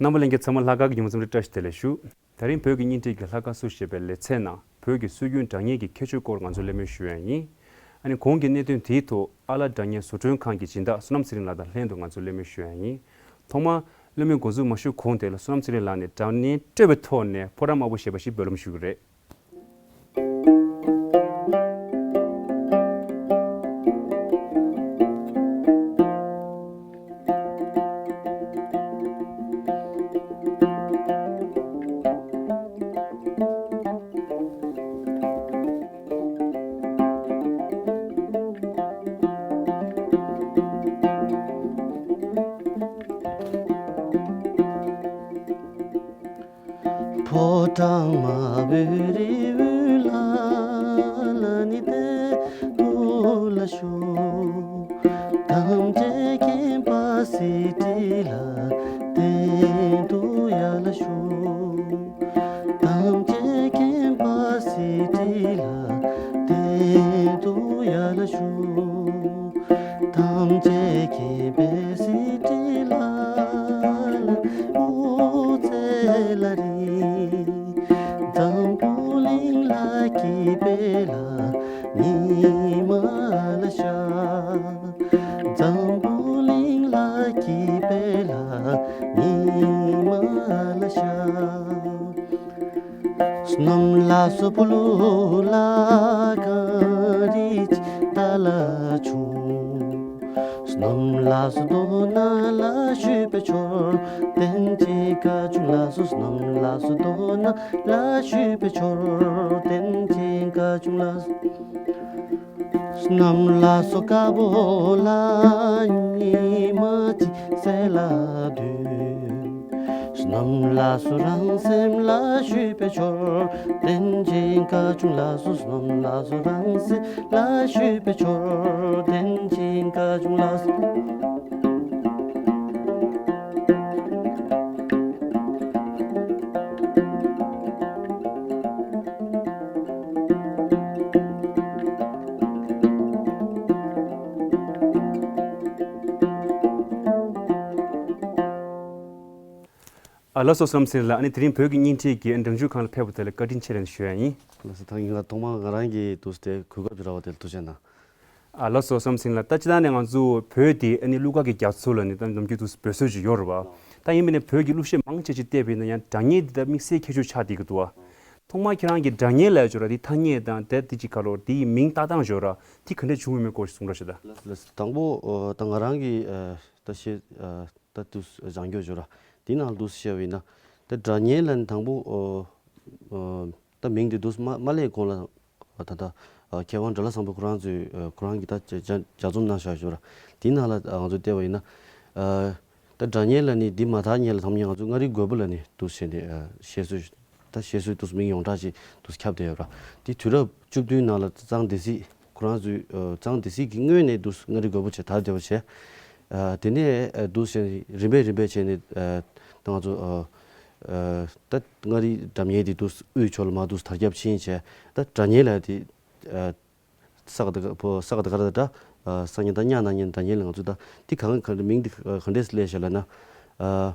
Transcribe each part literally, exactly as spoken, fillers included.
རྣམ་པ་ལྷན་རྒྱས་ཚང་མ་ལྷག་དཀར་གྱི་ཉིན་མོ་འཚམས་འདྲི་བཀྲ་ཤིས་བདེ་ལེགས་ཞུ། ད་རིང་བོད་ཀྱི་སྙིང་ཐིག་གི་ལྷག་དཀར་སུ་ཞེས་པའི་ལེ་ཚན་ནང་བོད་ཀྱི་སྲོལ་རྒྱུན་སྒྲ་སྙན་གྱི་ཁྱད་ཆོས་སྐོར་ང་ཚོས་གླེང་མོལ་ཞུ་ཡ་ཡིན། ཨ་ནི་གོང་གི་གནད་དོན་དེའི་ཐོག་ཨ་ལགས་སྒྲ་སྙན་བཟོ་སྐྲུན་ཁང་གི་སྦྱིན་བདག་བསོད་ནམས་ཚེ་རིང་ལགས་དང་ལྷན་དུ་ང་ཚོས་གླེང་མོལ་ཞུ་ཡ་ཡིན། ཐོག་མར་གླེང་མོལ་འགོ་འཛུགས་མ་ཞུས་གོང་དེ་ལ་བསོད་ནམས་ཚེ་རིང་ལགས་ནས་སྒྲ་སྙན་སྤྲོད་པའི་ཐོག་ནས་ཕོ་བྲང་དམར་པོ་ཞེས་པ་ཞིག་སྦས་ལམ་ཞུ་གི་རེད། ཕོ་བྲང་དམར་པོའི་རི་བོའི་ལ་ལ་ནི་བདེ་སྡུག་ལ་ཞུགས། ཐམས་ཅད་མཁྱེན་པ་སྲིད་ཁྲི་ལ་བདེ་སྡུག་ཡ་ལ་ཞུགས། ཐམས་ཅད་མཁྱེན་པ་སྲིད་ཁྲི་ལ་བདེ་སྡུག་ཡ་ལ་ཞུགས། ཐམས་ཅད་མཁྱེན་པའི་སྲིད་ཁྲི་ལ་ལ་དབུ་རྩེ་ལ་རི། འཛམ་བུ་གླིང་ལ་སྐྱིད་པའི་ལ་ཉི་མ་ལ་ཤར། འཛམ་བུ་གླིང་ལ་སྐྱིད་པའི་ལ་ཉི་མ་ལ་ཤར། བསོད་ནམས་ལ་སོགས་པོ་ལུ་ལ་གངས་རི་ཅི་ཏ་ལ་ཆུང་། བསོད་ནམས་ལ་སོགས་རྡོ་ནག་ལ་བཞུགས་པའི་མཆོག་རྟེན་ཅན་བཀའ་བཅུ་ལ་སོགས། བསོད་ནམས་ལ་སོགས་རྡོ་ནག་ལ་བཞུགས་པའི་མཆོག་རྟེན་ཅན་བཀའ་བཅུ་ལ་སོགས། བསོད་ནམས་ལ་སོགས་དཀར་པོ་ལ་ཉི་མ་ཅི་ཟེར་ལ་འདུད། བསོད་ནམས་ལ་སོགས་རང་སེམས་ལ་བཞུགས་པའི་མཆོག་རྟེན་ཅན་བཀའ་བཅུ་ལ་སོགས། བསོད་ནམས་ལ་སོགས་རང་སེམས་ལ་བཞུགས་པའི་མཆོག་རྟེན་ཅན་བཀའ་བཅུ་ལ་སོགས། ཨ་ལགས་སོ་བསོད་ནམས་ཚེ་རིང་ལགས། ཨ་ནི་དེ་རིང་བོད་ཀྱི་སྙིང་ཐིག་གི་སྒྲ་སྒྱུར་ཁང་ལ་ཕེབས་པ་དེ་ལ་བཀའ་དྲིན་ཆེ་ལབ་ནས་ཞུ་ཡ་ཡིན། ལགས་སོ། ད་ངས་ཐོག་མར་ང་རང་གི་འདུག་སེ་གོ་སྐབས་ཅིག་རག་པ་དེ་ལ་ཐུགས་རྗེ་གནང་། ཨ་ལགས་སོ་བསོད་ནམས་ཚེ་རིང་ལགས། ད་སྤྱིར་བཏང་ནས་ང་ཚོ་བོད་དེ་ཨ་ནི་གླུ་གར་གྱི་རྒྱ་མཚོ་ལ་ནི་ད་ནམ་རྒྱུན་འདུག་སེ་འབོད་སྲོལ་ཅིག་ཡོད་རེད་བ། ད་ཡིན་པ་ནས་བོད་ཀྱི་གླུ་གཞས་མང་ཆེ་ཅིག་བལྟས་པ་ཡིན་ན་ཡང་སྒྲ་སྙན་འདི་ད་དམིགས་བསལ་ཁྱད་ཆོས་ཆགས་བསྡད་ཀྱི་འདུག་བ། ཐོག་མར་ཁྱེད་རང་གིས་སྒྲ་སྙན་ལབ་ཡ་ཅིག་ཡོད་ར། དེ་ཐ་སྙད་དང་དེ་དེ་ཅིག་ག་ལོར་དེ་ཡི་མིང་བཏགས་སྟངས་ཅིག་ཡོད་ར། དེ་ག་འདྲས་བྱུང་ཡོད་མེད་སྐོར་ཞིག་གསུང་རོགས་བྱེད་ད། ལགས་སོ། ལགས་སོ། དང་པོ་ཨ་ད་ང་རང་གིས་ཨ་ད་ཤེས་ཨ་ད་དུས་སྦྱང་རྒྱུ་ཅིག་ཡོད་ར། དེའི་ནང་འདུག་སེ་བཤད་པ་ཡིན་ན། ད་སྒྲ་སྙན་ལབ་ནི་དང་པོ་ཨ་ཨ་ད་མིང་དེ་འདུག་སེ་མ་མ་སླེབས་གོང་ལ་ད་ད་ཨ་མཁས་དབང་དགྲ་ལྷ་བཟང་པོ་ཁོ་རང་ཚོས་ཨ་ཁོ་རང་གིས་ད་ལྗགས་ལྗགས་རྩོམ་གནང་བཞག་ཡོད་ར། དེའི་ནང་ལ་ཨ་ང་ཚོས་བལྟས་པ་ཡིན་ན་ཨ་ད་སྒྲ་སྙན་ལབ་ནི་འདི་མ་ཐག་ཉེ་ལ་དང་པོ་ཉིད་ང་ཚོ་མངའ་རིས་རྒོད་པོ་ལབ་ནི་འདུག་སེ་བྱས་ནས་ཨ་བཤད་སྲོལ། ད་བཤད་སྲོལ་འདུག་སེ་མིང་ཡོངས་གྲགས་ཅིག་འདུག་སེ་ཁྱབ་བསྡད་ཡོད་ར། དེ་དུས་རབས་བཅུ་བདུན་ནང་ལ་གཙང་སྡེ་སྲིད་ཁོ་རང་ཚོས་ཨ་གཙང་སྡེ་སྲིད་ཀྱི་སྔོན་ནས་འདུག་སེ་མངའ་རིས་རྒོད་པོ་བྱས་དར་བསྡད་པ་བྱས། ཨ་དེ་ནས་ཨ་འདུག་སེ་རིམ་པས་རིམ་པས་བྱས་ནས་ཨ་ད་ང་ཚོ་ཨ་ཨ་ད་མངའ་རིས་སྒྲ་སྙན་དེ་འདུག་སེ་དབུས་ཕྱོགས་ལ་མར་འདུག་སེ་དར་ཁྱབ་ཕྱིན་བྱས། ད་སྒྲ་སྙན་ལབ་དེ་ཨ་ས་ག་ཟླ་བོ་ས་ག་ཟླ་བ་ར་ད་སྒྲ་ཨ་ས་ཉ་ད་སྙ་ན་སྙན་སྒྲ་སྙན་ལབ། ང་ཚོ་ད་འདི་གང་ག་མིང་འདི་ག་འདྲས་སླེབས་ཤག་ལབ་ན། ཨ་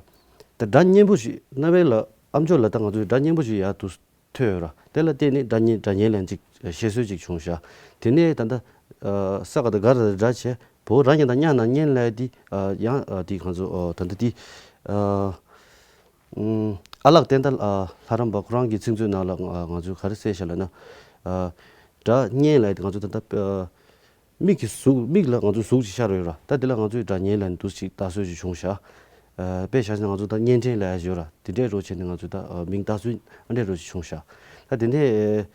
ད་སྒྲ་སྙན་པོ་ཞིག་རྣམ་པ་ལ་ཨ་མཆོག་ལ་ད་ང་ཚོའི་སྒྲ་སྙན་པོ་ཞིག་ཡར་འདུག་སེ་ཐོས་ཡོད་ར། དེ་ལ་བརྟེན་ནས་སྒྲ་སྙན་སྒྲ་སྙན་ལབ་ཅིག་བཤད་སྲོལ་ཅིག་བྱུང་ཤག་དེ་ནས་ད་ལྟ་ཨ་ས་ག་ཟླ་བོ་ག་ར་ད་སྒྲ་བྱས་བོ་ར་ཉ་ད་སྙ་ན་སྙན་ལབ་དེ་ཨ་ཡང་ཨ་དེ་ང་ཚོ་ཨ་ད་ལྟ་དེ་ཨ། ཨ་ལགས་བསྟན་དར་ལྷ་རམས་པ་ཁོ་རང་གི་ཚིག་མཛོད་ནང་ལ་ང་ང་ཚོས་ག་རེ་གསལ་བཞག་ལབ་ན། སྒྲ་སྙན་ལབ་དེ་ང་ཚོ་ད་ལྟ་མིག་གི་གཟུགས་མིག་ལ་ང་ཚོ་གཟུགས་ཅིག་ཤར་ཡོད་ར། ད་དེ་ལ་ང་ཚོས་སྒྲ་སྙན་ལབ་ནས་འདུག་ཅིག་བཏགས་སྲོལ་ཅིག་བྱུང་ཤག་དཔེ་བཞག་ན་ང་ཚོ་ད་བརྙན་འཕྲིན་ལབ་ཡ་ཅིག་ཡོད་ར། དེ་འདྲས་རོ་བྱས་ནས་ང་ཚོས་ད་མིང་བཏགས་སྲོལ་ཨ་འདྲས་རོ་ཅིག་བྱུང་ཤག་ད་དེ་ནས།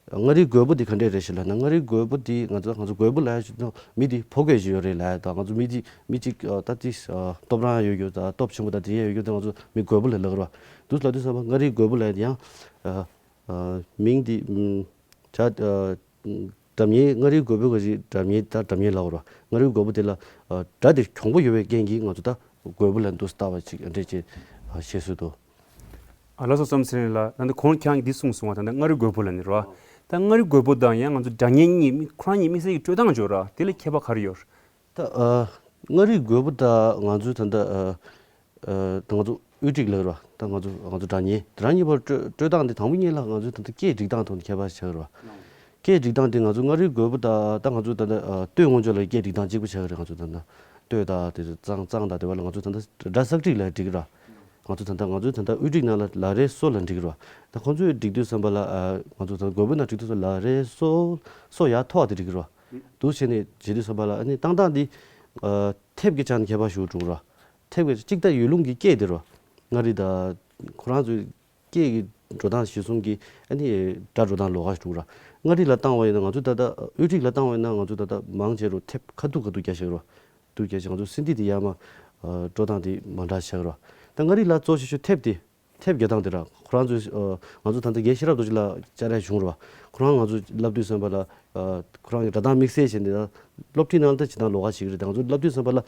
མངའ་རིས་རྒོད་པོ་འདི་ག་འདྲས་རེད་ཞེས་ལབ་ན། མངའ་རིས་རྒོད་པོ་འདི་ང་ཚོ་ང་ཚོ་རྒོད་པོ་ལབ་ཡ་ཞིག་ན་མི་འདི་ཕོ་རྒོད་ཅིག་ཡོད་རེད་ལབ་ཡ་དང་། ང་ཚོ་མི་འདི་མི་གཅིག་ད་ཏི་སྟོབས་རང་ཡོད་རྒྱུ་དང་སྟོབས་ཆེན་པོ་དང་དེ་ཡ་ཡོད་རྒྱུ་དང་། ང་ཚོ་མི་རྒོད་པོ་ལབ་ལབ་ར། འདུག་ལབ་དུས་ཙམ་པ་མངའ་རིས་རྒོད་པོ་ལབ་ཡ་དེ་ཡང་མིང་འདི་བྱ་སྒྲ་སྙན། མངའ་རིས་རྒོད་པོ་ག་ཞིག་སྒྲ་སྙན་ད་སྒྲ་སྙན་ལབ་ར། མངའ་རིས་རྒོད་པོ་དེ་ལ་སྒྲ་དེ་གྱོང་པོ་ཡོད་པའི་རྐྱེན་གྱིས་ང་ཚོ་ད་རྒོད་པོ་ལབ་འདུག་ལྟ་བ་ཅིག་འདྲས་ཅིག་བཤད་སྲོལ་འདུག་ཨ་ལགས་སོ་བསོད་ནམས་ཚེ་རིང་ལགས། ད་ལྟ་གོང་ཁྱེད་རང་གིས་འདི་གསུངས་སོང་བ། ད་ལྟ་མངའ་རིས་རྒོད་པོ་ལབ་ནི་རེད་བ། ད་མངའ་རིས་རྒོད་པོ་དང་ཡང་ང་ཚོ་སྒྲ་སྙན་གཉིས་མི་ཁོ་རང་གཉིས་དམིགས་བསལ་གྱི་སྤྲོད་སྟངས་ཅིག་ཡོད་ར། དེ་ལ་ཁྱད་པར་ག་རེ་ཡོད། ད་ཨ་མངའ་རིས་རྒོད་པོ་ད་ང་ཚོའི་ད་ལྟ་ཨ་ཨ་ད་ང་ཚོ་ དབུ་ཁྲིད་ལབ་ར། ད་ང་ཚོ་ང་ཚོ་སྒྲ་སྙན། དེ་རང་གཉིས་བར་སྤྲོད་སྤྲོད་སྟངས་དེ། དང་པོ་ཉིད་ལ་ང་ཚོའི་ད་ལྟ་སྐད་སྒྲིག་སྟངས་ཐོག་ནས་ཁྱད་པར་ཆགས་ར། སྐད་སྒྲིག་སྟངས་དེ་ང་ཚོ་མངའ་རིས་རྒོད་པོ་དང་ད་ང་ཚོ་ད་ལྟ་ཨ་སྟོད་སྔོན་ཕྱོགས་ལ་སྐད་སྒྲིག་སྟངས་གཅིག་པ་ཆགས་ར། ང་ཚོ་ད་ལྟ་སྟོད་དང་དེ་གཙང་གཙང་དང་དེ་བ་ལ་ང་ཚོ་ད་ལྟ་སྒྲ་གསག་སྒྲིག་ལ་སྒྲིག་ར། ང་ཚོ་ད་ལྟ་ང་ཚོའི་ད་ལྟ་དབུ་ཁྲིད་ནང་ལ་ལ་རེ་སོ་ལ་སྒྲིག་ར། ད་ཁོང་ཚོས་སྒྲིག་དུས་ཙམ་པ་ལ་ཨ་ང་ཚོ་ད་ལྟ་རྒོད་པོ་ནང་སྒྲིག་དུས་ཙམ་ལ་རེ་སོ་སོ་ཡར་མཐོ་བ་དེ་སྒྲིག་ར། འདུག་བྱས་ནས་བྱེད་དུས་ཙམ་པ་ལ་ཨ་ནི་བཏང་སྟངས་འདི་ཨ་ཐེབས་ཀྱི་ཆ་ནས་ཁྱད་པར་ཞིག་འགྲོ་གི་ར། ཐེབས་ཀྱི་གཅིག་ད་ཡུལ་ལུང་གི་སྐད་དེ་ར། མངའ་རིས་དང་ཁོ་རང་ཚོའི་སྐད་ཀྱི་འགྲོ་སྟངས་གཞིར་བཟུང་གིས་ཨ་ནི་སྒྲ་འགྲོ་སྟངས་ལོགས་ཀ་ཞིག་འགྲོ་གི་ར། མངའ་རིས་ལ་བཏང་བ་ཡིན་ན་ང་ཚོ་ད་ལྟ་དབུ་ཁྲིད་ལ་བཏང་བ་ཡིན་ན་ང་ཚོ་ད་ལྟ་མང་ཆེ་རུ་ཐེབས་ཁ་ཐུག་ཁ་ཐུག་རྒྱག་ཤག་ར། ཐུག་རྒྱག་ཤག་ང་ཚོ་སིན་དྷི་དེ་ཡར་མར་ཨ་འགྲོ་སྟངས་དེ་མ་འདྲ་ཆགས་ར། ད་མངའ་རིས་ལ་གཙོ་ཆེ་ཤོས་ཐེབས་དེ། ཐེབས་རྒྱག་སྟངས་དེ་ར། ཁོ་རང་ཚོས་ཨ་ང་ཚོ་ད་ལྟ་རྒན་ཤེས་རབ་རྡོ་རྗེ་ལགས་བཅར་ཡ་བྱུང་ར་བ། ཁོ་རང་ང་ཚོ་བསླབ་དུས་ཙམ་པ་ལ་ཨ་ཁོ་རང་གི་སྒྲ་གདངས་དམིགས་བསལ་བྱས་ནས་ད་སློབ་ཁྲིད་ནང་ལ་ད་བྱེད་སྟངས་ལོགས་ཀ་ཞིག་རེད། ད་ང་ཚོ་བསླབ་དུས་ཙམ་པ་ལ་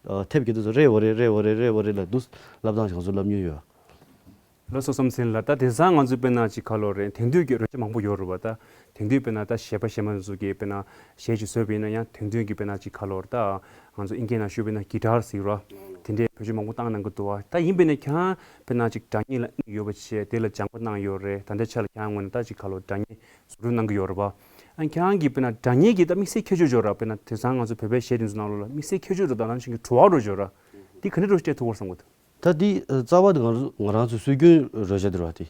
ཨ་ཐེབས་རྒྱག་དུས་ཙམ་རེ་བ་རེ་རེ་བ་རེ་རེ་བ་རེ་ལ་འདུག་བསླབ་སྟངས་ཤིག་ང་ཚོ་བསླབ་མྱོང་ཡོད། ལགས་སོ། སོམ་སིན་ལགས། ད་དེང་སང་ང་ཚོ་དཔེར་ན་ཅིག་ག་ལོ་རེད། དེང་དུས་ཀྱི་རོལ་ཆ་མང་པོ་ཡོད་རེད་བ། ད་དེང་དུས་དཔེར་ན་ད་གཞས་པ་གཞས་མ་ཚོ་གིས་དཔེར་ན་གཞས་ཅིག་བཟོས་པ་ཡིན་ན་ཡང་དེང་དུས་ཀྱི་དཔེར་ན་ཅིག་ག་ལོ་རེད། ད་ང་ཚོ་དབྱིན་སྐད་ནང་ཞུས་པ་ཡིན་ན་གི་ཊར་ཟེར་ར། དེ་འདྲའི་བེད་སྤྱོད་མང་པོ་བཏང་གནང་གི་འདུག་བ། ད་ཡིན་པ་ཡིན་ན་ཁྱེད་རང་དཔེར་ན་ཅིག་སྒྲ་སྙན་ལ་དབྱིངས་ཡོད་པ་བྱས། དེ་ལ་སྦྱངས་པ་གནང་ཡོད་རེད། ད་ལྟའི་ཆ་ལ་ཁྱེད་རང་ངོས་ནས་ད་ཅིག་ག་ལོ་སྒྲ་སྙན་བཟོ་སྐྲུན་གནང་གི་ཡོད་རེད་བ། ཨ་ཁྱེད་རང་གིས་དཔེར་ན་སྒྲ་སྙན་གྱི་ད་དམིགས་བསལ་ཁྱད་ཆོས་ཅིག་ཡོད་ར། དཔེར་ན་དེང་སང་ང་ཚོ་བོད་པའི་གཞས་དེ་ཚོ་ནང་ལོགས་ལ་དམིགས་བསལ་ཁྱད་ཆོས་འགྲོ་དང་ནང་བཞིན་གྱི་བྲོ་བ་འགྲོ་ཅིག་ཡོད་ར། འདི་ག་འདྲ་འགྲོ་ཞིག་སྤྲད་ཐུབ་པར་བསམ་གི་འདུག་ད་འདི་ཨ་རྩ་བ་དེ་ང་ཚོ་ང་རང་ཚོའི་སྲོལ་རྒྱུན་རོལ་ཆ་དེ་རེད་བ། དེ་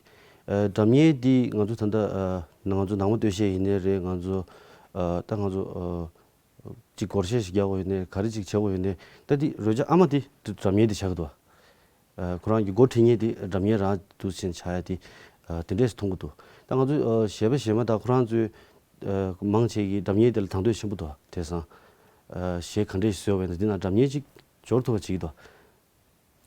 ཨ་སྒྲ་སྙན་འདི་ང་ཚོ་ད་ལྟ་ཨ་ང་ཚོ་ནང་པ་སྟོད་གཞས་ཡིན་ནའི་རེད། ང་ཚོ་ཨ་ད་ང་ཚོ་ཨ་ཅིག་སྒོར་གཞས་ཤིག་རྒྱག་དགོས་ཡོད་ནའི་ག་རེ་ཅིག་བྱེད་དགོས་ཡོད་ནའི་ད་འདི་རོལ་ཆ་ཨ་མ་དེ་སྒྲ་སྙན་དེ་ཆགས་ཀྱི་འདུག་ཨ་ཁོ་རང་གི་འགོ་ཁྲིད་མཁན་དེ་སྒྲ་སྙན་རང་འདུག་ཕྱིན་ཆགས་ཡ་དེ་ཨ་དེ་འདྲས་སུ་མཐོང་གི་འདུག་ད་ང་ཚོ་ཨ་གཞས་པ་གཞས་མ་དང་ཁོ་རང་ཚོའི་ཨ་མང་ཆེ་གིས་སྒྲ་སྙན་དེ་ལ་དང་དོད་ཆེན་པོ་འདུག་དེང་སང་ཨ་གཞས་ག་འདྲས་ཤིག་བཟོས་པ་ཡིན་ན་འདི་ནང་སྒྲ་སྙན་ཅིག་འབྱོར་ཐུབ་པ་བྱེད་ཀྱི་འདུག་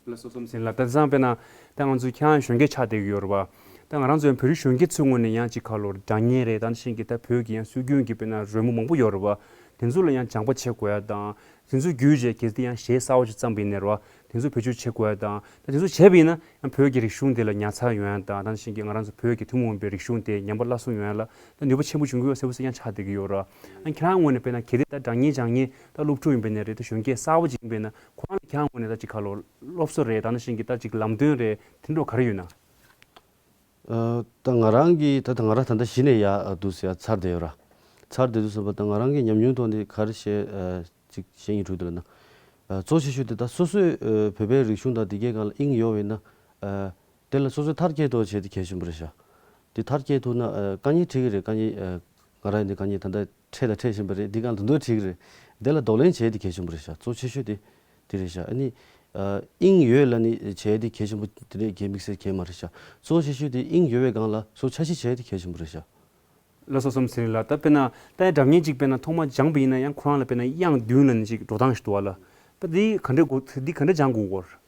ལགས་སོ། སོམ་སིན་ལགས། ད་དེང་སང་དཔེར་ན་ད་ང་ཚོ་ཁྱེད་རང་གཞོན་སྐྱེས་ཆགས་བསྡད་ཀྱི་ཡོད་རེད་བ། ད་ང་རང་ཚོ་ཡང་བོད་རིགས་གཞོན་སྐྱེས་ཚོའི་ངོས་ནས་ཡང་ཅིག་ག་ལོ་སྒྲ་སྙན་རེད། ད་ནང་བཞིན་གྱི་ད་བོད་ཀྱི་ཡང་སྲོལ་རྒྱུན་གྱི་དཔེར་ན་རོལ་མོ་མང་པོ་ཡོད་རེད་བ། དེ་ཚོ་ལ་ཡང་སྦྱངས་པ་བྱེད་དགོས་ཡ་དང་། དེ་ཚོ་བརྒྱུད་བྱས་གལ་སྲིད་ཡང་གཞས་གསར་པ་ཅིག་བརྩམས་པ་ཡིན་ནའི་རེད་བ། དེ་ཚོ་བེད་སྤྱོད་བྱེད་དགོས་ཡ་དང་། ད་དེ་ཚོ་བྱས་པ་ཡིན་ན་ཡང་བོད་ཀྱི་རིག་གཞུང་དེ་ལ་ཉར་ཚགས་ཡོང་ཡ་དང་། ད་ནང་བཞིན་གྱི་ང་རང་ཚོ་བོད་ཀྱི་ཐུན་མོང་མ་ཡིན་པའི་རིག་གཞུང་དེ་ཉམས་པ་སླར་གསོ་ཡོང་ཡ་ལ་ད་ནུས་པ་ཆེན་པོ་འབྱུང་གི་ཡོད་ཟེར་བ་ཟེར་ཡང་ཆགས་བསྡད་ཀྱི་ཡོད་རེད། ཨ་ཁྱེད་རང་ངོས་ནས་དཔེར་ན་གལ་ཏེ་ད་སྒྲ་སྙན་སྦྱང་མཁན་ད་སློབ་ཕྲུག་ཡིན་པ་ཡིན་ནའི་རེད། ད་གཞོན་སྐྱེས་གསར་པ་ཅིག་ཡིན་པ་ཡིན་ན་ཁོ་རང་ལ་ཁྱེད་རང་ངོས་ནས་ད་ཅིག་ག་ལོ་སློབ་གསོ་རེད། ད་ནང་བཞིན་གྱི་ད་ཅིག་ལམ་སྟོན་རེད། དེ་འདྲ་ག་རེ་ཡོད་ན། ཨ་ད་ང་རང་གིས་ད་ད་ང་རང་ད་ལྟ་གཞི་ནས་ཡར་འདུག་ཟེར་ཡ་ཚར་བསྡད་ཡོད་ར། ཚར་བསྡད་དུས་ཙམ་པ་ད་ང་རང་གི་ཉམས་མྱོང་ཐོག་ནས་ག་རེ་བཤད་ཨ་ཅིག་བཤད་སྙིང་བྲོ་འདུག་ལབ་ན། ཨ་གཙོ་ཆེ་ཤོས་དེ་ད་སོ་སོའི་ཨ་བོད་པའི་རིག་གཞུང་དང་དེ་གའི་སྒང་ལ་དབྱིངས་ཡོད་པ་ཡིན་ན། ཨ་དེ་ལ་སོ་སོའི་མཐར་སྐྱེལ་ཐུབ་བྱས་དེ་གལ་ཆེན་པོ་རེད་ཤག་དེ་མཐར་སྐྱེལ་ཐུབ་ན་ཨ་དཀའ་ངལ་འཕྲད་ཀྱི་རེད། དཀའ་ངལ་ཨ་ང་རང་ཡིན་དུས་དཀའ་ངལ་ད་ལྟ་འཕྲད་དང་འཕྲད་བཞིན་པ་རེད། འདི་སྒང་ལ་འདུག་འདུག་འཕྲད་ཀྱི་རེད། དེ་ལ་གདོང་ལེན་བྱས་དེ་གལ་ཆེན་པོ་རེད་ཤག་གཙོ་ཆེ་ཤོས་དེ་དེ་རེད་ཤག་ཨ་ནི་ཨ་དབྱིངས་ཡོད་ལབ་ནས་བྱས་དེ་གལ་ཆེན་པོ་དེ་འདྲས་གལ་དམིགས་བསལ་གལ་མ་རེད་ཤག་གཙོ་ཆེ་ཤོས་དེ་དབྱིངས་ཡོད་པའི་སྒང་ལ་སོ་འཆར་གཞི་བྱས་དེ་གལ་ཆེན་པོ་རེད་ཤག་ལགས་སོ། སོམ་སིན་ལགས། ད་དཔེར་ན་ད་སྒྲ་སྙན་གཅིག་དཔེར་ན་ཐོག་མ་སྦྱངས་པ་ཡིན་ན་ཡང་ཁོ་རང་ལ་དཔེར་ན་དབྱངས་བདུན་ལབ་ནས་ཅིག་འགྲོ་སྟངས་ཤིག་འདུག་བ་ལ། ད་འདི་ག་འདྲས་དགོས། འདི་ག་འདྲས་སྦྱང་དགོས་སྐོར།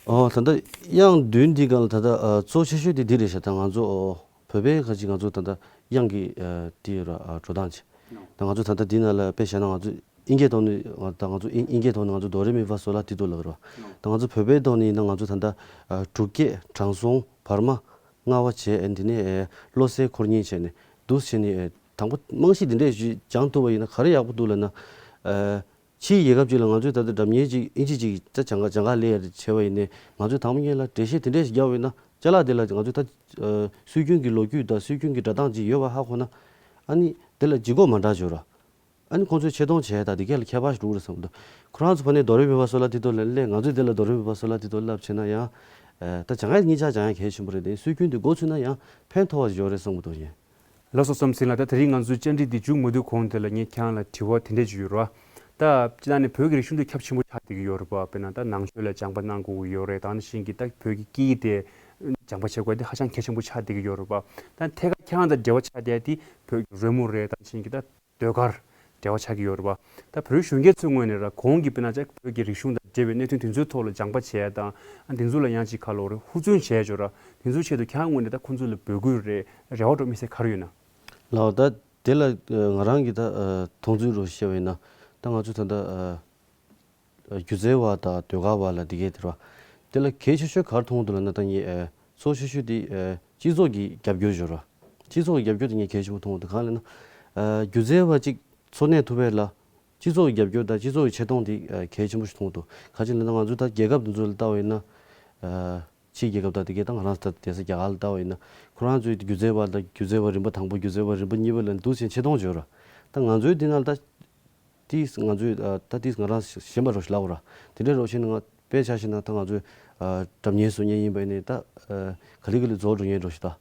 ཨོ་ད་ལྟ་དབྱངས་བདུན་འདི་སྒང་ལ་ད་ལྟ་ཨ་གཙོ་ཆེ་ཤོས་དེ་འདི་རེད་ཤག་ད་ང་ཚོ་ཨོ་བོད་པའི་ཁ་ཅིག་ང་ཚོ་ད་ལྟ་དབྱངས་ཀྱི་ཨ་དེ་ཡོད་ར། ཨ་འགྲོ་སྟངས་ཅིག་ད་ང་ཚོ་ད་ལྟ་འདི་ནང་ལ་དཔེ་བཞག་ན་ང་ཚོ་དབྱིན་སྐད་ཐོག་ནས་ང་ད་ང་ཚོ་དབྱིན་དབྱིན་སྐད་ཐོག་ནས་ང་ཚོ་དོ་རེ་མི་ཕ་སོ་ལ་ཏི་དོ་ལབ་ར། ད་ང་ཚོ་བོད་པའི་ཐོག་ནས་ཡིན་ན་ང་ཚོ་ད་ལྟ་ཨ་དྲུག་བརྒྱད་དྲང་སྲོང་བར་མ་ལྔ་པ་བྱས། ཨ་འདི་ནས་ཨེ་བློ་གསལ་འཁོར་གཉིས་བྱས་ནས་འདུག་བྱས་ནས་ཨེ་དང་པོ་རྨང་གཞི་འདི་འདྲས་ཞིག་སྦྱངས་ཐུབ་པ་ཡིན་ན་ག་རེ་ཡག་པོ་འདུག་ལབ་ན། ཨ་ཕྱིའི་རྒྱལ་ཁབ་ཅིག་ལ་ང་ཚོས་ད་ལྟ་སྒྲ་སྙན་ཅིག་དབྱིན་ཇི་ཅིག་ད་སྦྱང་ག་སྦྱང་ག་སླེབས་ཡ་བྱས་པ་ཡིན་ནའི་ང་ཚོས་དང་པོ་ཉིད་ལ་འགྲེལ་བཤད་དེ་འདྲས་ཞིག་རྒྱག་པ་ཡིན་ན། ཅ་ལག་དེ་ལ་ང་ཚོས་ད་ཨ་སྲོལ་རྒྱུན་གྱི་ལོ་རྒྱུས་དང་སྲོལ་རྒྱུན་གྱི་སྒྲ་གདངས་ཅིག་ཡོད་པ་ཧ་གོ་ན། ཨ་ནི་དེ་ལ་ལྗིད་ཁོག་མ་འདྲ་འབྱོར་ར། ཨ་ནི་ཁོང་ཚོས་ཆེ་མཐོང་བྱས་དང་དེ་གས་ལ་ཁྱད་པར་ཞིག་འགྲོ་གི་རེད་བསམ་གྱི་འདུག་ཁོ་རང་ཚོ་ཕ་ནས་དོ་རེ་མི་ཕ་སོ་ལ་ཏི་དོ་ལབ་ལས་ང་ཚོས་དེ་ལ་དོ་རེ་མི་ཕ་སོ་ལ་ཏི་དོ་ལབ་བྱས་ན་ཡང་། ཨ་ད་སྦྱང་ཡ་གཉིས་ཆ་སྦྱང་ཡ་གལ་ཆེན་པོ་རེད་དེ། སྲོལ་རྒྱུན་དེ་འགོ་ཚུགས་ན་ཡང་ཕན་ཐོགས་པ་ཞིག་ཡོད་རེད་བསམ་གྱི་འདུག་ཡིན། ལགས་སོ། སོམ་སིན་ལགས། ད་དེ་རིང་ང་ཚོའི་བཅར་འདྲི་འདི་མཇུག་མ་བསྡུ་གོང་དེ་ལ་ངས་ཁྱེད་རང་ལ་དྲི་བ་དེ་འདྲ་ཅིག་ཡོད་རེད་བ། ད་སྤྱིར་བཏང་ནས་བོད་ཀྱི་རིག་གཞུང་དེ་ཁྱབ་ཆེན་པོ་ཆགས་བསྡད་ཀྱི་ཡོད་རེད་བ། དཔེར་ན་ད་ནང་ཆོས་ལ་སྦྱངས་པ་གནང་དགོས་ཀྱི་ཡོད་རེད། ད་ནང་བཞིན་གྱི་ད་བོད་ཀྱི་སྐད་ཡིག་དེ་སྦྱངས་པ་བྱེད་དགོས་དེ་ཧ་ཅང་གལ་ཆེན་པོ་ཆགས་བསྡད་ཀྱི་ཡོད་རེད་བ། ད་ཐད་ཀར་ཁྱེད་རང་དང་འབྲེལ་བ་ཆགས་བསྡད་དེ་བོད་ཀྱི་རོལ་མོ་རེད། ད་ནང་བཞིན་གྱི་ད་ཟློས་གར་འབྲེལ་བ་ཆགས་ཀྱི་ཡོད་རེད་བ། ད་བོད་རིགས་གཞོན་སྐྱེས་ཚོའི་ངོས་ནས་ར་གོང་གི་དཔེར་ན་ཅིག་བོད་ཀྱི་རིག་གཞུང་དང་འབྲེལ་བའི་གནད་དོན་དེ་ཚོའི་ཐོག་ལ་སྦྱངས་པ་བྱས་དང་། ཨ་འདི་ཚོ་ལ་ཡང་ཅིག་ག་ལབ་དགོས་རེད། ཧུར་བརྩོན་བྱས་ཆོག་ར། དེ་ཚོའི་ཆེད་དུ་ཁྱེད་རང་ངོས་ནས་ད་ཁོང་ཚོ་ལ་འབོད་སྐུལ་རེད། རེ་བ་འདྲ་མི་སེར་ག་རེ་ཡོད་ན། ལགས། ད་དེ་ལ་ང་རང་གི་ད་མཐོང་ཚུལ་རུ་བཤད་པ་ཡིན་ན། ད་ང་ཚོ་ད་ལྟ་སྒྱུ་རྩལ་བ་དང་ཟློས་གར་བ་ལ་འདི་གས་དེ་ར། དེ་ལ་གལ་ཆེ་ཤོས་ག་རེ་མཐོང་འདུག་ལབ་ན། ད་ངས་གཙོ་ཆེ་ཤོས་དེ་སྤྱི་ཚོགས་ཀྱི་རྒྱབ་སྐྱོར་ཞུ་ར། སྤྱི་ཚོགས་ཀྱི་རྒྱབ་སྐྱོར་དེ་ངས་གལ་ཆེན་པོ་མཐོང་འདུག་གང་ལབ་ན། སྒྱུ་རྩལ་བ་གཅིག་འཚོ་གནས་ཐུབ་པའི་ལ་སྤྱི་ཚོགས་ཀྱི་རྒྱབ་སྐྱོར་དང་སྤྱི་ཚོགས་ཀྱི་ཆེ་མཐོང་དེ་གལ་ཆེན་པོ་ཞིག་མཐོང་འདུག་ག་ཅི་ལབ་ན་ང་ཚོ་ད་རྒྱལ་ཁབ་འདི་ཚོ་ལ་ལྟ་བ་ཡིན་ན། ཕྱིའི་རྒྱལ་ཁབ་དང་དེ་གས་ད་ང་རང་ད་བསྡད་ས་རྒྱ་གར་ལ་ལྟ་བ་ཡིན་ན། ཁོ་རང་ཚོའི་སྒྱུ་རྩལ་བ་དང་སྒྱུ་རྩལ་བ་རིམ་པ་དང་པོ། སྒྱུ་རྩལ་བ་རིམ་པ་གཉིས་པ་ལ་འདུག་སེ་ཆེ་མཐོང་ཡོད་ར། ད་ང་ཚོའི་འདི་ནང་ལ་ད། དེས་ང་ཚོས་ཨ་ད་དེས་ང་རང་གཞན་པ་རོ་ཞིག་ལབ་ར། དེ་འདྲའི་རོ་ཞིག་ནི་ང་དཔེ་ཆ་ཞིག་ན་ད་ང་ཚོས་ཨ་སྒྲ་སྙན་བཟོ་མཁན་ཡིན་པ་ནི་ད་ཨ་ག་ལེ་ག་ལེ་རྫོགས་འགྲོ་མཁན་རོ་ཞིག་ད།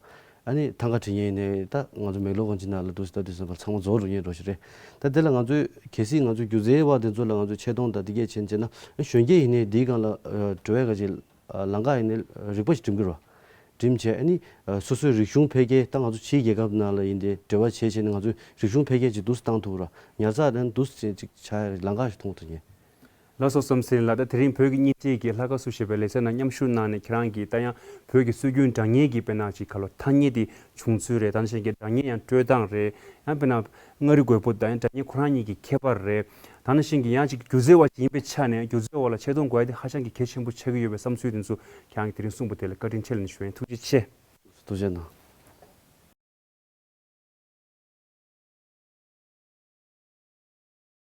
ཨ་ནི་ཐང་ག་བྲིས་མཁན་ཡིན་ནའི་ད་ང་ཚོ་མེག་ལོར་གང་ཅི་ན་ལ་འདུག་སེ་ད་དུས་ཙམ་པར་ཚང་མ་རྫོགས་འགྲོ་མཁན་རོ་ཞིག་རེད། ད་དེ་ལ་ང་ཚོས་གལ་སྲིད་ང་ཚོའི་སྒྱུ་རྩལ་བ་དེ་ཚོ་ལ་ང་ཚོས་ཆེ་མཐོང་དང་དེ་གས་བྱེད་བྱེད་ན། གཞོན་སྐྱེས་ཡིན་ནའི་འདིའི་སྒང་ལ་ཨ་འགྲོ་བའི་ག་ཅིག་ཨ་ལམ་ཁ་ཡིན་ནའི་རིག་པ་ཞིག་སྒྲིམ་གི་རོ། འགྲིམ་བྱས། ཨ་ནི་ཨ་སོ་སོའི་རིག་གཞུང་འཕེལ་རྒྱས། ད་ང་ཚོ་ཕྱིའི་རྒྱལ་ཁབ་ནང་ལ་ཡིན་ཏེ་འབྲེལ་བ་བྱས་བྱས་ནས་ང་ཚོའི་རིག་གཞུང་འཕེལ་རྒྱས་ཅིག་འདུག་སེ་བཏང་ཐུབ་ར། ཉར་ཚགས་དང་འདུག་སེ་ཅིག་བྱ་ཡ་ལམ་ཁ་ཞིག་མཐོང་ཐུབ་ངེས། ལགས་སོ། བསམ་སྲིད་ལགས། ད་དེ་རིང་བོད་ཀྱི་བརྙན་འཕྲིན་གྱི་ལྷ་ཁ་སུ་ཞེས་པའི་ལེ་ཚན་ནང་མཉམ་ཞུགས་གནང་ནས། ཁྱེད་རང་གིས་ད་ཡང་བོད་ཀྱི་སྲོལ་རྒྱུན་སྒྲ་སྙན་གྱི་དཔེར་ན་ཅིག་ག་ལོ་ཐ་སྙད་དེ་བྱུང་ཚུལ་རེད། ད་ནང་བཞིན་གྱི་སྒྲ་སྙན་ཡང་སྤྲོད་སྟངས་རེད། ཡང་དཔེར་ན་མངའ་རིས་རྒོད་པོ་དང་ཡང་སྒྲ་སྙན་ཁོ་རང་གཉིས་ཀྱི་ཁྱད་པར་རེད། ད་ནང་བཞིན་གྱི་ཡང་ཅིག་སྒྱུ་རྩལ་བ་ཞིག་ཡིན་པའི་ཆ་ནས་སྒྱུ་རྩལ་བ་ལ་ཆེ་མཐོང་དགོས་ཡ་དེ་ཧ་ཅང་གི་གལ་ཆེན་པོ་ཆགས་ཀྱི་ཡོད་པའི་བསམ་ཚུལ་དེ་ཚོ་ཁྱེད་རང་གིས་དེ་རིང་གསུངས་པ་དེ་ལ་བཀའ་དྲིན་ཆེ་ལབ་ནས་ཞུ་ཡིན། ཐུགས་རྗེ་ཆེ། ཐུགས་རྗེ་གནང་།